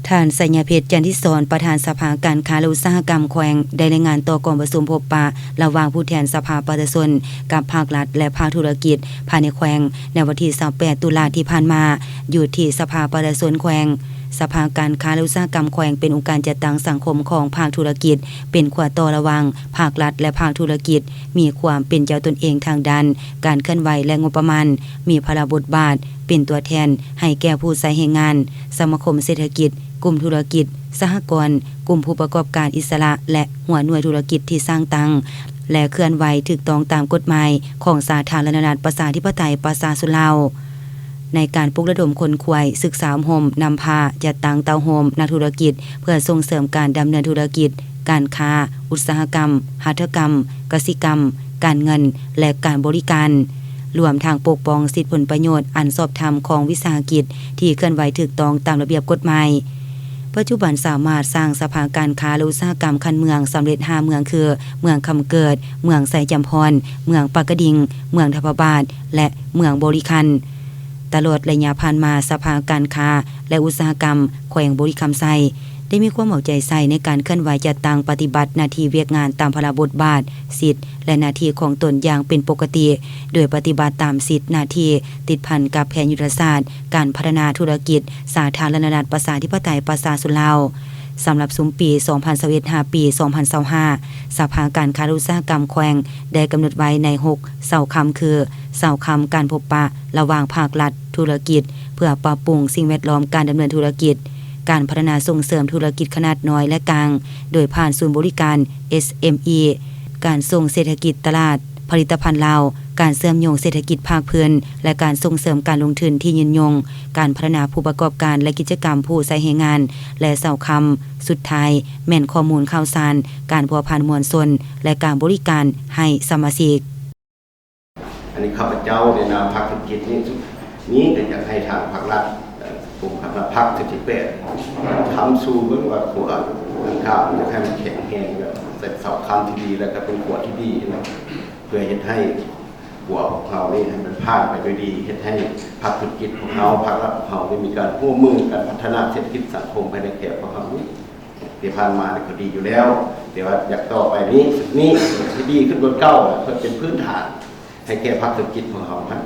ທ່ານ ໄຊຍະເພັດ ຈັນທິສອນ ປະທານສະພາການຄ້າ ແລະ ອຸດສາຫະກຳແຂວງ ໄດ້ລາຍງານຕໍ່ກອງປະຊຸມພົບປະ ລະຫວ່າງຜູ້ແທນສະພາປະຊາຊົນ ກັບພາກລັດ ແລະ ພາກທຸລະກິດພາຍໃນແຂວງ ໃນວັນທີຊາວແປດ ຕຸລາທີ່ຜ່ານມາ ຢູ່ທີ່ສະພາປະຊາຊົນແຂວງ. ສະພາການຄ້າ ແລະ ອຸດສາຫະກຳແຂວງ ເປັນອົງການຈັດຕັ້ງສັງຄົມຂອງພາກທຸລະກິດ, ເປັນຂົວຕໍ່ລະຫວ່າງພາກລັດ ແລະ ພາກທຸລະກິດ, ມີຄວາມເປັນເຈົ້າຕົນເອງທາງດ້ານການເຄື່ອນໄຫວ ແລະ ງົບປະມານ, ມີພາລະບົດບາດເປັນຕົວແທນໃຫ້ແກ່ຜູ້ໃຊ້ແຮງງານ, ສະມາຄົມເສດຖະກິດ, ກຸ່ມທຸລະກິດ, ສະຫະກອນ, ກຸ່ມຜູ້ປະກອບການອິດສະຫຼະ ແລະ ຫົວໜ່ວຍທຸລະກິດທີ່ສ້າງຕັ້ງ ແລະ ເຄື່ອນໄຫວຖືກຕ້ອງຕາມກົດໝາຍຂອງສາທາລະນະລັດ ປະຊາທິປະໄຕ ປະຊາຊົນລາວ. ໃນການປຸກລະດົມຂົນຂວາຍ, ສຶກສາອົບຮົມ, ນຳພາ, ຈັດຕັ້ງເຕົ້າໂຮມນັກທຸລະກິດ ເພື່ອສົ່ງເສີມການດຳເນີນທຸລະກິດ, ການຄ້າ, ອຸດສາຫະກຳ, ຫັດຖະກຳ, ກະສິກຳ, ການເງິນ ແລະ ການບໍລິການ, ລວມທັງປົກປ້ອງສິດຜົນປະໂຫຍດອັນຊອບທຳຂອງວິສາຫະກິດທີ່ເຄື່ອນໄຫວຖືກຕ້ອງຕາມລະບຽບກົດໝາຍ. ປັດຈຸບັນສາມາດສ້າງສະພາການຄ້າ ແລະ ອຸດສາຫະກຳຂັ້ນເມືອງສຳເລັດຫ້າເມືອງຄື ເມືອງຄຳເກີດ, ເມືອງໄຊຈຳພອນ, ເມືອງປາກກະດິງ, ເມືອງທ່າພະບາດ ແລະ ເມືອງບໍລິຄັນ. ຕະຫຼອດໄລຍະຜ່ານມາ, ສະພາການຄ້າ ແລະ ອຸດສາຫະກຳແຂວງບໍລິຄຳໄຊ ໄດ້ມີຄວາມເອົາໃຈໃສ່ໃນການເຄື່ອນໄຫວຈັດຕັ້ງປະຕິບັດໜ້າທີ່ວຽກງານຕາມພາລະບົດບາດ, ສິດ ແລະ ໜ້າທີ່ຂອງຕົນຢ່າງເປັນປົກກະຕິ, ໂດຍປະຕິບັດຕາມສິດ, ໜ້າທີ່ຕິດພັນກັບແຜນຍຸດທະສາດການພັດທະນາທຸລະກິດສາທາລະນະລັດ ປະຊາທິປະໄຕ ປະຊາຊົນລາວ. ສຳລັບຊຸມປີສອງພັນຊາວເອັດ ຫາ ປີສອງພັນຊາວຫ້າ ສະພາການຄ້າ ແລະ ອຸດສາຫະກຳແຂວງໄດ້ກຳນົດໄວ້ໃນຫົກເສົາຄຳ ຄື ເສົາຄຳການພົບປະລະຫວ່າງພາກລັດ, ທຸລະກິດ ເພື່ອປັບປຸງສິ່ງແວດລ້ອມການດຳເນີນທຸລະກິດ, ການພັດທະນາສົ່ງເສີມທຸລະກິດຂະໜາດນ້ອຍ ແລະ ກາງ ໂດຍຜ່ານສູນບໍລິການ ເອສເອັມອີ ການສົ່ງເສດຖະກິດຕະຫຼາດຜະລິດຕະພັນລາວ, ການເຊື່ອມໂຍງເສດຖະກິດພາກພື້ນ ແລະ ການສົ່ງເສີມການລົງທຶນທີ່ຍືນຍົງ, ການພັດທະນາຜູ້ປະກອບການ ແລະ ກິດຈະກຳຜູ້ໃຊ້ແຮງງານ ແລະ ເສົາຄຳສຸດທ້າຍແມ່ນຂໍ້ມູນຂ່າວສານ, ການພົວພັນມວນຊົນ ແລະ ການບໍລິການໃຫ້ສະມາຊິກ. ອັນນີ້ຂ້າພະເຈົ້າໃນນາມພັກທຸລະກິດນີ້ ນີ້ກໍຢາກໃຫ້ທາງພັກລັດ ເອີ່ ກຸ່ມຄະນະພັກທີສິບແປດ ຄຳສູ່ເບິ່ງວ່າຂົວທາງຂ້າມຢາກໃຫ້ມັນແຂງແຮງ ແບບເສົາຄຳທີ່ດີ ແລ້ວກໍເປັນຂົວທີ່ດີນະ ເພື່ອເຮັດໃຫ້ຂົວຂອງເຮົານີ້ໃຫ້ມັນຜ່ານໄປໂດຍດີ ເຮັດໃຫ້ພັກທຸລະກິດຂອງເຮົາ ພັກລັດຂອງເຮົາໄດ້ມີການຮ່ວມມືກັນພັດທະນາເສດຖະກິດສັງຄົມພາຍໃນແຂວງຂອງເຮົານີ້ ທີ່ຜ່ານມານີ້ກໍດີຢູ່ແລ້ວ ແຕ່ວ່າຢາກຕໍ່ໄປນີ້ ຊຸດນີ້ ໃຫ້ດີຂຶ້ນກວ່າເກົ່າ ເພື່ອເປັນພື້ນຖານໃຫ້ແກ່ພັກທຸລະກິດຂອງເຮົາຫັ້ນ